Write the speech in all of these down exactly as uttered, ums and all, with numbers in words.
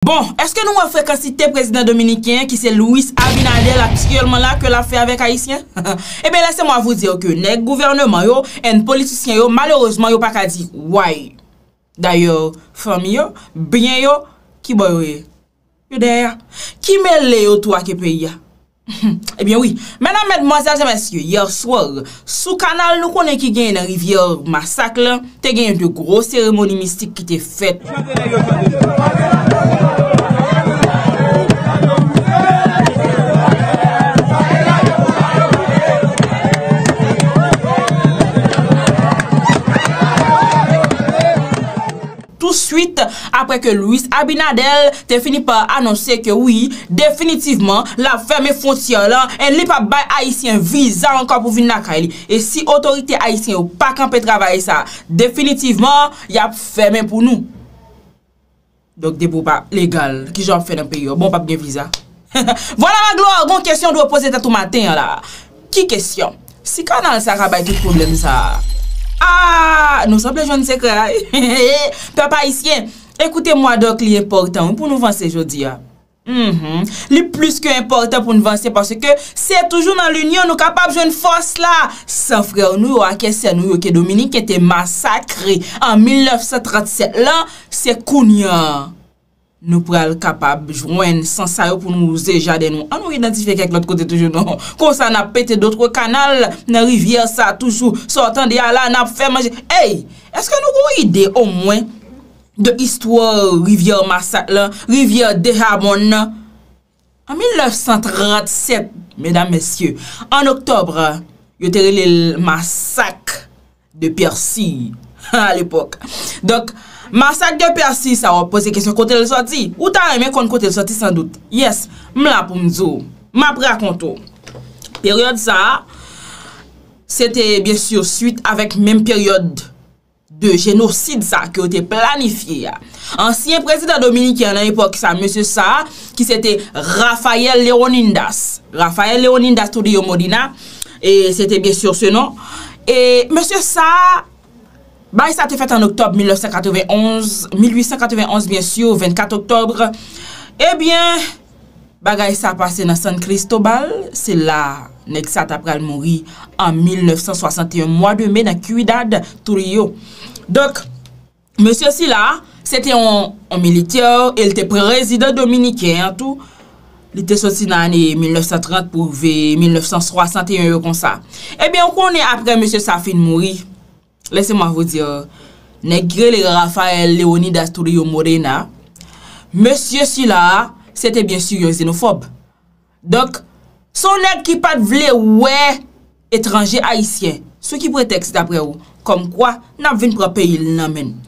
Bon, èske nou wè frekansite prezidan dominiken an, ki se Luis Abinader aktyèlman la, ke l ap fè avèk Ayisyen? Ebyen, laissez-moi vous dire que nèg gouvènman yo, and politisyen yo, malerezman, yo pa ka di way. Dayè, fanmi yo, byen yo, ki bò yo ye? Yo dèyè a. Ki mele yo tou ak peyi a? Ebyen wi, medam, medmwazèl e mesye, yè swa, sou kanal nou konnen ki genyen nan rivyè Masak lan, te genyen de gwo seremoni mistik ki te fèt. Touswit apre ke Luis Abinader te fini pa anonse ke wi, definitivman, l ap fèmen fwontyè lan, e li p ap bay Ayisyen viza ankò pou vin lakay li. E si otorite ayisyen yo pa kanpe travay sa, definitivman, y ap fèmen pou nou. Donk, depi w pa legal, kijan w ap fè nan peyi yo? Bon, w p ap gen viza. Vwala, Magloire, gon kesyon w dwe poze tèt ou maten an la. Ki kesyon? Si kanal sa ka bay tout pwoblèm sa a, ah, nou sanble jwenn sekrè a. Pèp ayisyen, ekoute mwa, donk, li enpòtan wi pou nou vanse jodi a. Mhm. Li plis ke enpòtan pou n vanse, paske se toujou nan linyon nou kapab jwenn fòs la. San frè nou yo ak sè nou yo ke Dominiken te masakre an mil nèf san trannsèt lan, se kounye a nou pral kapab jwenn san sa yo pou nou wouze jaden nou. Ann nou idantifye kèk lòt kote toujou non. Konsa n ap pete dòt kanal nan rivyè sa toujou. Sa w tande a la, n ap fè manje. Ey! Èske nou gon ide omwen de istwa rivyè Masak lan, rivyè Dejabón nan? An mil nèf san trannsèt, medam, mesye, an oktòb, yo te rele l Masak de Pèsi alepòk. Donk, Masak de Pèsi sa, w ap poze kesyon kote l sòti. Ou ta renmen konn kote l sòti sandout. Yes, m la pou m di w. M ap rakonte w. Peryòd sa a, se te byen si swit avèk menm peryòd de jenosid sa ke yo te planifye a. Ansyen prezidan dominiken an nan epòk sa, mesye sa, ki se te Rafael Leonidas. Rafael Leonidas Trujillo Molina, e se te byen si se non. E mesye sa, bagay sa te fèt an oktòb mil nèf san katrevenn onz, mil uit san katrevenn onz, byen si, vennkat oktòb. Ebyen, bagay sa pase nan San Cristobal, se la nèg sa ta pral mouri an mil nèf san swasanteyen, mwa de me, nan Ciudad Trujillo. Donk, mesye sila, se te yon, yon militè, e l te prezidan dominiken an tou. Li te soti nan ane mil nèf san trant pou rive mil nèf san swasanteyen yo konsa. Ebyen, ou konnen apre mesye sa fin mouri, laissez-moi vous dire, nèg ki rele Rafael Leonidas Trujillo Molina, mesye sila, se te byen si yon zenofòb. Donk, se yon nèg ki pa t vle wè etranje ayisyen. Sou ki pretèks, daprè w? Kòmkwa, n ap vin pran peyi l nan men n.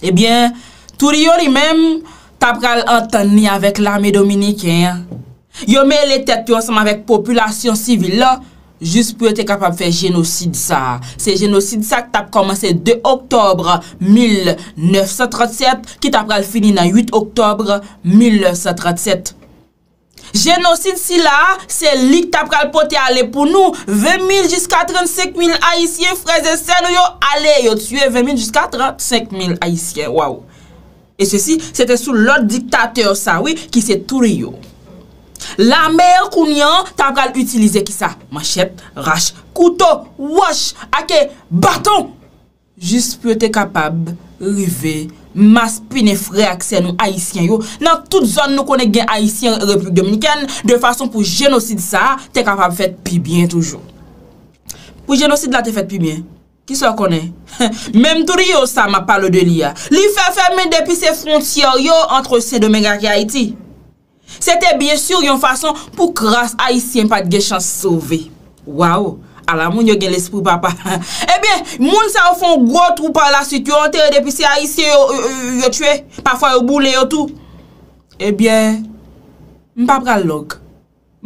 Ebyen, Trujillo li menm, ta pral antann li avèk lame dominiken an. Yo mele tèt yo ansanm avèk popilasyon sivil lan, jis pou yo te kapab fè jenosid sa a. Se jenosid sa a ki t ap kòmanse de oktòb mil nèf san trannsèt, ki ta pral fini nan uit oktòb mil nèf san trannsèt. Jenosid sila a, se li k ta pral pote ale pou nou, ven mil jiska trannsenk mil Ayisyen, frè e sè nou yo, ale, yo tiye ven mil jiska trannsenk mil Ayisyen. Waw! E sesi, se te sou lòd diktatè sa, wi, ki se Trujillo. Lame an kounye an ta pral itilize kisa? Manchèt, rach, kouto, wòch, ake, baton. Jis pou yo te kapab rive maspinen frè ak sè nou ayisyen yo nan tout zòn nou konnen gen ayisyen Repiblik Dominikèn, de fason pou jenosid sa a te kapab fèt pi byen toujou. Pou jenosid la te fèt pi byen, kisa w konnen? Menm Trujillo sa m ap pale w de li a, li fè fèmen depi se fwontyè yo ant Sendomeng ak Ayiti. Se te byen si yon fason pou kras ayisyen pa t gen chans sove. Waw! Ala moun yo gen lespri papa. Ebyen, moun sa yo fè yon gwo twou pa laswit, yo antere depi se ayisyen yo, yo, yo, yo tchwe. Pafwa yo boule yo tou. Ebyen, m pa pral long.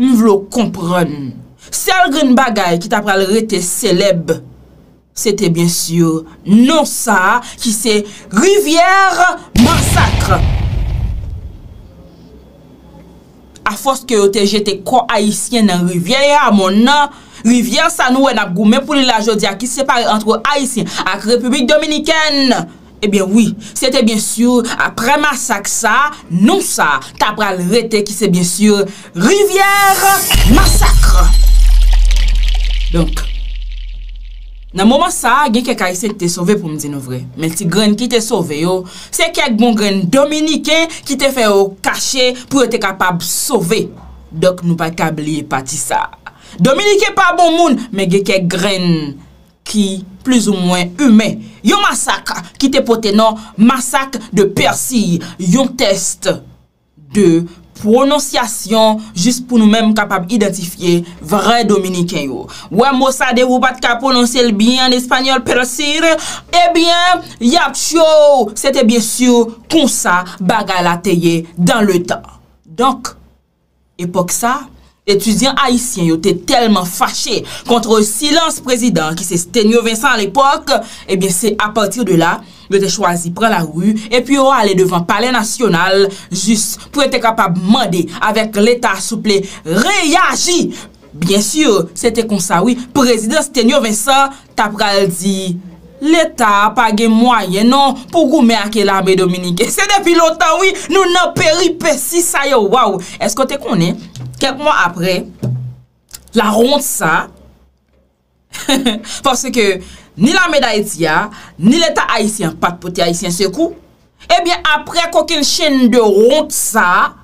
M vle w konprann. Sèl grenn bagay ki ta pral rete selèb, se te byen si non sa a ki se Rivyè Masak. Afòs ke yo te jete kò ayisyen nan rivyè Dejabón nan, rivyè sa nou wè n ap goumen pou li la jodi a, ki separe ant ayisyen ak Repiblik Dominikèn, Ebyen wi, se te byen si, aprè masak sa, non sa ta pral rete ki se byen si Rivyè Masak. Donk, nan moman sa, gen kèk Ayisyen ki te sove pou m di nou vre. Men ti grenn ki te sove yo, se kèk bon grenn Dominiken ki te fè yo kache pou yo te kapab sove. Donk, nou pa ka bliye pati sa. Dominiken pa bon moun, men gen kèk grenn ki plizoumwen imen. Yon masak ki te pote non Masak de Pèsi, yon tès de pwononsyasyon jis pou nou menm kapab idantifye vrè Dominiken yo. Wè mo sa depi w pa t ka pwononse l byen an espanyòl, Pèsi, ebyen, y ap tchwe w. Se te byen si konsa bagay la te ye dans le temps. Donk, epòk sa, etidyan ayisyen yo te tèlman fache kont silans prezidan an ki se Stenio Vincent alepòk, ebyen se apati de la, yo te chwazi pran lari epi yo ale devan Palè Nasyonal jis pou yo te kapab mande avèk Leta souple reyaji. Byen si, se te konsa wi, prezidan Stenio Vincent ta pral di Leta a pa gen mwayen non pou goumen ak lame dominiken. Se depi lontan wi, nou nan peripesi sa yo, waw. Èske w te konnen, kèk mwa aprè, lawont sa, paske ni lame Dayiti a, ni Leta ayisyen an pa t pote Ayisyen sekou, ebyen, aprè kokennchenn de wont sa,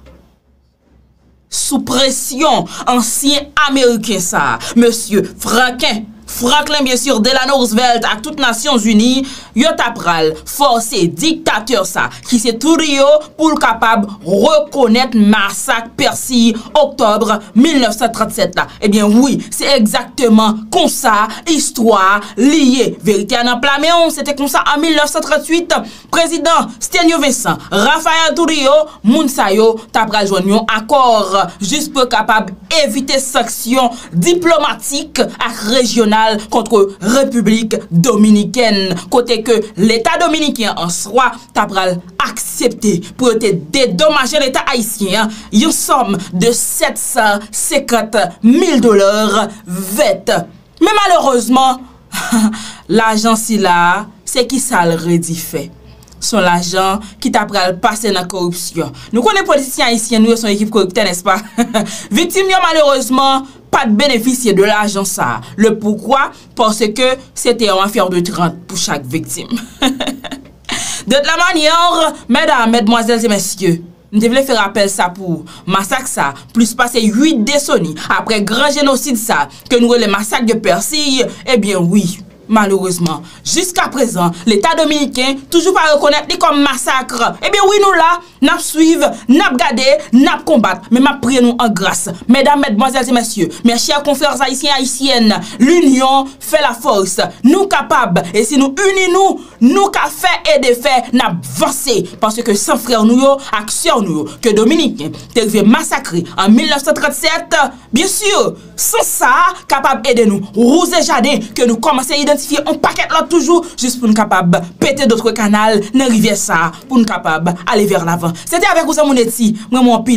sou presyon ansyen Ameriken sa, mesye Franklin, Franklin, byen si, Delano Roosevelt ak tout Nasyonzini, yo ta pral fòse diktatè sa, ki se Trujillo, pou l kapab rekonèt masak Pèsi oktòb mil nèf san trannsèt la. Ebyen wi, se egzakteman konsa istwa li ye. Verite a nan pla men w, se te konsa an mil nèf san trannuit, prezidan Stenio Vincent, Rafael Trujillo, moun sa yo ta pral jwenn yon akò jis pou yo kapab evite sanksyon diplomatik ak rejyonal kont Repiblik Dominikèn, kote ke Leta dominiken an swa ta pral aksepte pou yo te dedomaje Leta ayisyen an yon sòm de sèt san senkant mil dola vèt. Men malerezman, lajan sila a, se ki sa l redi fè? Se yon lajan ki ta pral pase nan koripsyon. Nou konnen politisyen ayisyen nou yo se yon ekip koriptè, nèspa? Viktim yo, malerezman, pa t benefisye de lajan sa a. Le poukwa? Paske se te yon afè de trant pou chak viktim. De toute manière, medam, medmwazèl e mesye, m te vle fè rapèl sa pou ou. Masak sa, plis pase uit deseni aprè gran jenosid sa ke nou rele Masak de Pèsi, ebyen wi, malerezman, jiskaprezan, Leta dominiken toujou pa rekonèt li kòm masak. Ebyen wi, nou la, n ap swiv, n ap gade, n ap konbat. Men m ap priye nou an gras. Medam, medmwazèl e mesye, mes chers confrères haïtiens, haïtiennes, l'union fait la force. Nou kapab, e si nou ini nou, nou ka fè e defè, n ap vanse. Paske san frè nou yo ak sè nou yo, ke dominiken te rive masakre an mil nèf san trannsèt, byen si, sans sa a kapab ede nou wouze jaden ke nou kòmanse idantifye yon pakèt lòt toujou, jis pou n kapab pete dòt kanal nan rivyè sa a, pou n kapab ale vè lavan. Se te avèk ou, zanmi w Neti, m renmen w anpil.